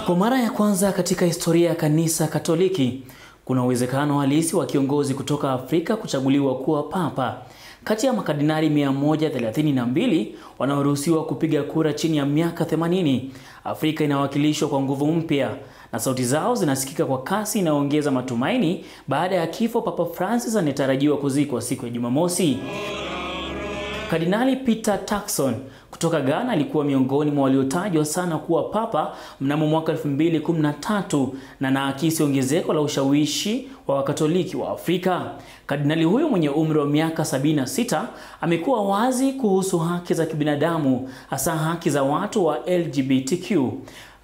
Kwa mara ya kwanza katika historia ya Kanisa Katoliki, kuna uwezekano halisi wa kiongozi kutoka Afrika kuchaguliwa kuwa papa. Kati ya makardinali 132 wanaoruhusiwa kupiga kura chini ya miaka 80, Afrika inawakilishwa kwa nguvu mpya na sauti zao zinasikika kwa kasi inayoongeza matumaini baada ya kifo Papa Francis anatarajiwa kuzikwa siku ya Jumamosi. Kardinali Peter Turkson kutoka Ghana alikuwa miongoni mwa waliotajwa sana kuwa papa mnamo mwaka 2013 na anaakisi ongezeko la ushawishi wa Wakatoliki wa Afrika. Kardinali huyo mwenye umri wa miaka 76 amekuwa wazi kuhusu haki za kibinadamu, hasa haki za watu wa LGBTQ.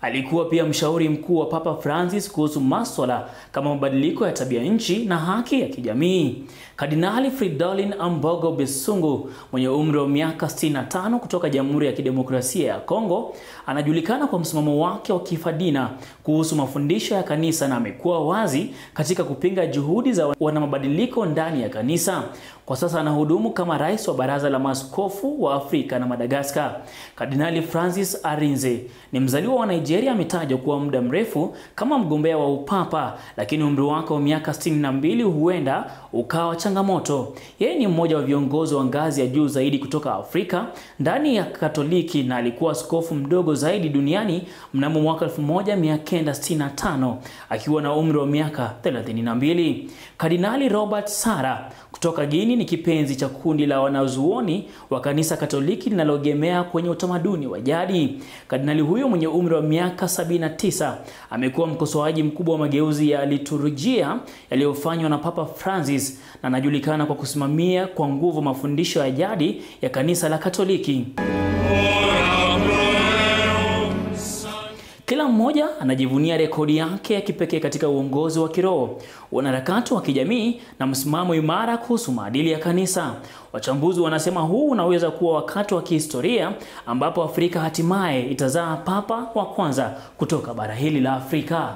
Alikuwa pia mshauri mkuu wa Papa Francis kuhusu masuala kama mabadiliko ya tabia nchi na haki ya kijamii. Kardinali Fridolin Ambogo Besungu mwenye umri wa miaka 65 kutoka Jamhuri ya Kidemokrasia ya Kongo anajulikana kwa msimamo wake wa kifadina kuhusu mafundisho ya kanisa na amekuwa wazi katika kupinga juhudi za wanamabadiliko ndani ya kanisa. Kwa sasa anahudumu kama rais wa Baraza la Maaskofu wa Afrika na Madagascar. Kardinali Francis Arinze ni mzaliwa wa Nigeria, ametajwa kuwa muda mrefu kama mgombea wa upapa, lakini umri wake wa miaka 62 huenda ukawa changamoto. Yeye ni mmoja wa viongozi wa ngazi ya juu zaidi kutoka Afrika ndani ya Katoliki na alikuwa askofu mdogo zaidi duniani mnamo mwaka 1965 akiwa na umri wa miaka 32. Kardinali Robert Sara kutoka Guinea ni kipenzi cha kundi la wanazuoni wa Kanisa Katoliki linaloegemea kwenye utamaduni wa jadi. Kardinali huyo mwenye umri wa miaka 79 amekuwa mkosoaji mkubwa wa mageuzi ya liturujia yaliyofanywa na Papa Francis na anajulikana kwa kusimamia kwa nguvu mafundisho ya jadi ya Kanisa la Katoliki. Kila mmoja anajivunia rekodi yake ya kipekee katika uongozi wa kiroho, wanaharakati wa kijamii na msimamo imara kuhusu maadili ya kanisa. Wachambuzi wanasema huu unaweza kuwa wakati wa kihistoria ambapo Afrika hatimaye itazaa papa wa kwanza kutoka bara hili la Afrika.